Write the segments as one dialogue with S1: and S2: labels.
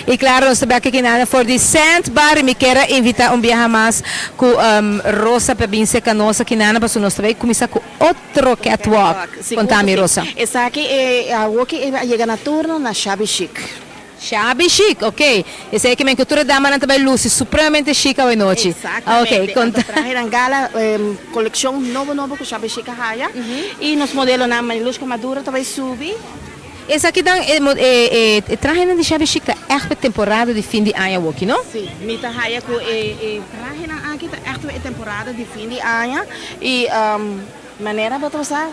S1: Y claro, nos ta bek aki na for di Sand Bar y mi kier a invita un biaha mas cu Rosa pa bin cerca nos aki nana pasobra nos ta bay cuminsa cu otro catwalk. Conta mi, Rosa.
S2: Esaki e awoki a yega na turno na Shabby Chic.
S1: Shabby chic, ok. Esei ke men ku tur e damanan ta bai lusi supremamente chic awe nochi.
S2: Exactamente. Anto trahenan gala kolekshon nobo nobo ku Shabby Chic a haya i nos modelonan Marilushka Maduro ta bai subi.
S1: Esakinan e trahenan di Shabby Chic ta ègt pa e temporada di fin di aña awoki, no?
S2: Si, mi ta haya ku e trahenan aki ta ègt pa e temporada di fin di aña i manera bo ta sa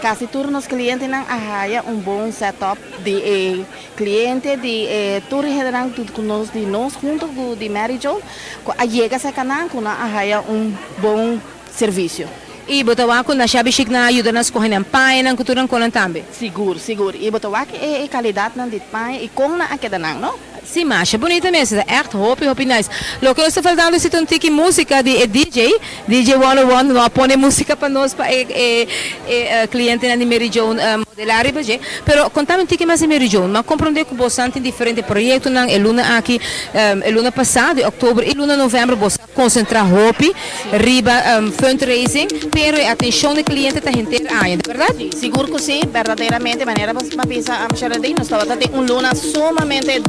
S2: kasi tur nos klientenan a haya un bon set up di e Cliente di e tur hendenan cu nos di nos hunto cu di Mary Jo cu a yega cerca nan cu nan a haya un bon servicio.
S1: Y bo ta wak cu na Shabby Chic nan a yuda nan scoge nan pañanan cu tur nan conan tambe?
S2: Sigur, sigur. Y bo ta wak e calidadnan di paña y con nan a keda nan, no?
S1: Si, masha bunita mes. Ta echt hopi, hopi nice. Loke nos ta faltando si ta un tiki musica di e DJ. DJ 101 no a pone musica pa nos pa e e e clientenan di Mary Joan modela riba dje. Pero contami un tiki mas di Mary Joan. M'a comprende cu bosan tin diferente proyectonan e luna aki, e luna pasa di october y luna november boso a concentra hopi riba fundraising, pero e atencion di cliente ta henter aña, di berdad?
S2: Sigur cu si, berdaderamente manera bo a bisa Geraldine, nos tabata den un luna sumamente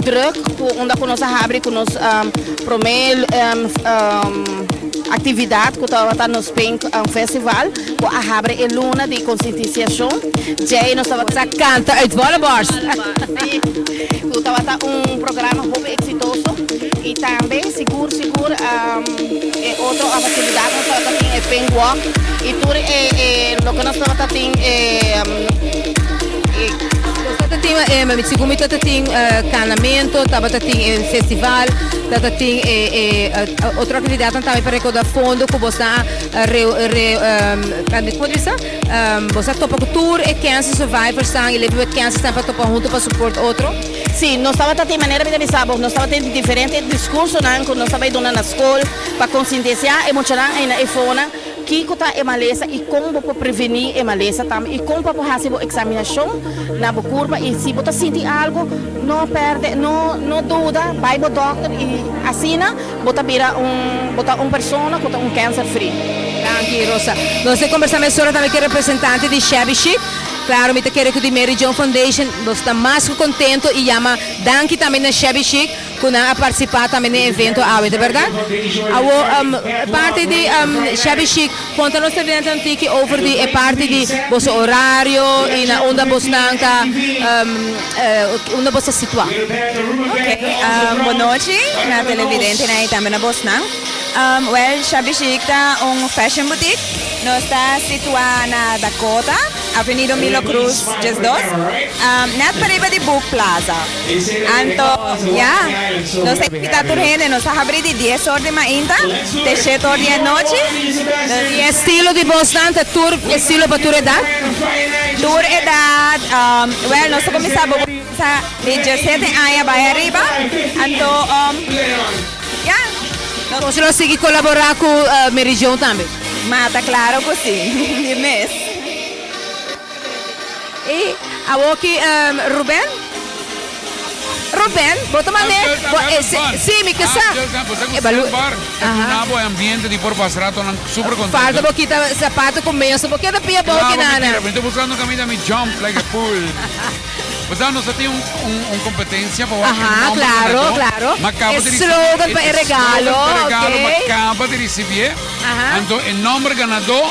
S2: druk cu unda cu nos a habri cu nos prome actividad cu tabata nos Pink Festival cu a habri e luna di concientisacion. Djei nos tabata.
S1: Nos a canta uit volle borst.
S2: Si, cu tabata un programa hopi exitoso y tambe sigur sigur e otro actividad nos tabata tin e Pink Walk y tur e loke nos tabata tin e.
S1: Nos tabata tin, segun mi tabata tin canamento, tabata tin e festival, tabata tin e otro actividadnan tambe pa recauda fondo cu bos a re re como ta bisa? Bos a topa cu tur e cancer survivorsnan y living with cancersnan pa topa hunto pa support otro.
S2: Si, nos tabata tin manera mi ta bisa bo, nos tabata tin diferente discursonan cu nos ta bay duna na scol pa concientisia e muchanan ey na e fonan. Kiko ta e malesa i kon bo por prevení e malesa tambe i kon pa bo hasi bo eksaminashon na bo kurpa i si bo ta sinti algu no pèrdè no no duda bai bo dòkter i asina bo ta bira un bo ta un persona ku ta un cancer free.
S1: Danki Rosa. Nos ta kombersá mesora tambe ku e representante di Shabby Chic. Klaro mi ta kere ku di Mary Joan Foundation nos ta mas ku kontento i yama danki tambe na Shabby Chic. Cu nan a participa tambe den e evento awe, ta berdad? Awo, parti di Shabby Chic, conta nos televidente un tiki over di e parti di boso horario y na unda bosnan ta, unda bos ta situa.
S3: Ok, bon nochi na televidentenan y tambe na bosnan. Well, Shabby Chic ta un fashion boutique. Nos ta situa na Dakota, Avenida Milo Cruz 12, net pariba di Book Plaza. Anto, ya, nos ta invitá tur hende. Nos ta habrí di dies or di mainta te shete or di anochi.
S1: I e estilo di bosnan ta tur estilo pa tur edat?
S3: Tur edat. Wèl, nos ta kuminsá bo kuminsá di diesete aña bai ariba. Anto, ya.
S1: Nos lo sigui kolaborá ku Mary Joan tambe?
S3: Ma ta klaro ku si, di mes.
S1: I awoki Ruben? Ruben, bo ta mande bo e si mi ke sa.
S4: E balu. Aha. Bo e ambiente di por pas rato nan super contento.
S1: Falta bo kita zapato cu meso bo keda pia bo ki nana.
S4: Mi ta buscando caminda mi jump like a pool. Bo sa nos a tin un un competencia pa wak e nomber
S1: Aha, claro, claro. E slogan pa e regalo,
S4: ok. E slogan pa e regalo mi a caba di ricibié. Anto e nomber ganador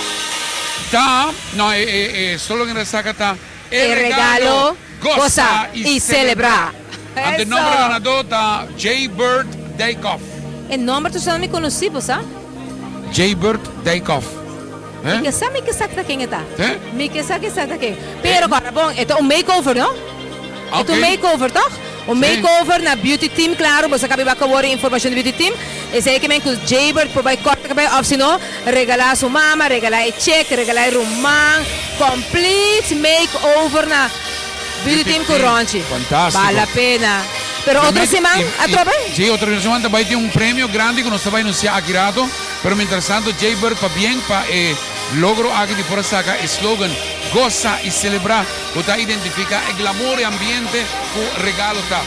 S4: ta. No, e e e slogan di Resaca ta
S1: E regalo, gosa y celebra.
S4: Anto e nomber ganador ta Jaybird Dijkhoff.
S1: E nomber ta sona mi conoci, bo sa?
S4: Jaybird Dijkhoff.
S1: Mi ke sa, mi ke sa ta ken e ta. Mi ke sa ke sa ta ken. Pero kòrda bon, e ta un makeover, no? E ta un makeover, tòg? Un makeover na Beauty Team, klaro, bo sa kabi wak awor e informashon di Beauty Team. Esei ke men ku Jaybird por bai kòrta kabei òf si no, regalá su mama, regalá e chek, regalá e ruman. Complete makeover na Beauty Team ku Ronchi.
S4: Fantástiko.
S1: Bal la pena. Pero otro siman atrobe?
S4: Sí, otro siman ta bai tin un premio grandi ku nos ta bai anunsiá aki rato. Pero mientrastanto Jaybird pabien pa e logro aki di por a saka e slogan Gosa i selebrá ku ta identifiká e glamour i ambiente ku regalo ta.